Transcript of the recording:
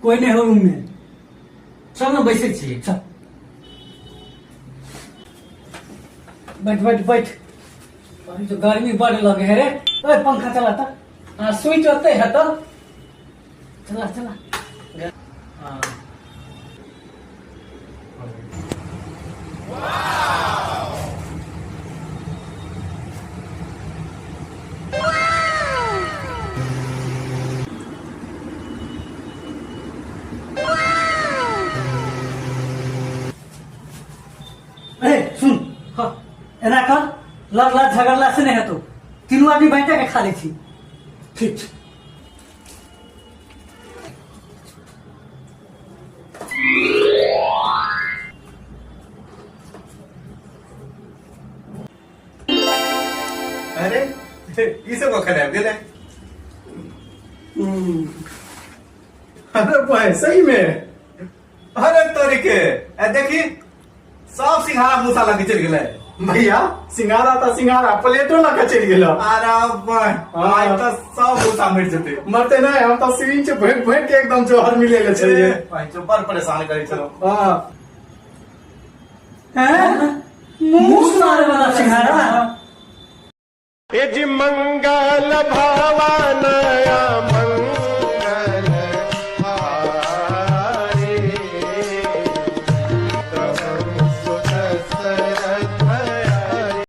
कोई नहीं हो रूम में। चल ने, बैसै छी। चल, बैठ बैठ बैठ। अभी तो गर्मी बड़ लगे है रे। ओए, पंखा चला ता। हाँ, स्विच ओतै है तो। चला चला। हाँ। ए सुन। हाँ। एना कर, लड़ला झगड़ला से नहीं हेतौ, तीनू आदमी बांटे के खा लै छी। ठीक छै। अरे, ई सब कखन आबि गेलै? अरे भाई, सही में? अरे तोरी के, ए देखी, सब सिंघाड़ा मूसा लगे चलि गेलै। भैया, सिंघाड़ा तऽ सिंघाड़ा, प्लेटो लऽ के चलि गेल। अरे भाई, आइ तऽ सब मूसा मरि जेतै। मरते नहीं, हम तऽ सिरिंज भरि भरि के एकदम जहर मिले ले छलियै। भाई, जो बड़ परेशान करै छलौ। हाँ। हैं? मूस मारे वाला सिंघाड़ा। ए जी, मंगल भवन